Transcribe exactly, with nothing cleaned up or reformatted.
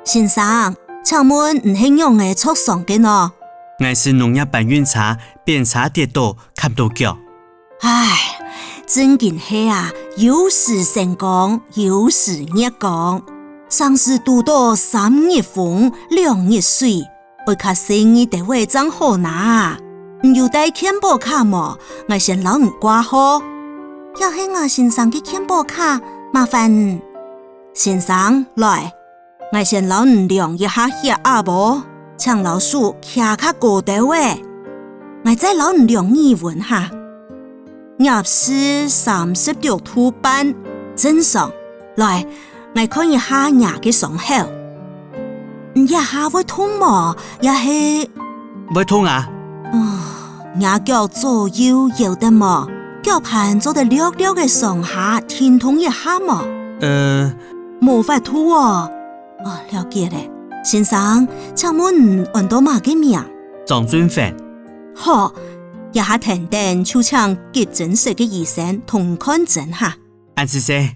先生，請問你係仰仔著傷个呢？𠊎駛農業搬運車，翻車跌倒，磕著腳。唉，真經係啊，有時星光，有時月光。成時堵著三日風，兩日水，愛較細義兜仔正好拿。你有帶健保卡無？𠊎先摎你掛號。這係吾先生个健保卡，麻煩你。先生，來，𠊎先摎你量一下血壓哦，請摎手擎較高兜仔。𠊎再摎你量耳溫哈。 攝氏三十六度半，正常。來，𠊎看一下若个傷口。你這下會痛無？也係……會痛啊！哦，若腳左右搖得無？腳盤做得略略仔上下停動一下無？呃，無法度哦。哦，了解了。先生，請問你安到麼个名？張俊宏。好， 這下跈等就請急診室个醫生同你看診哈。恁仔細，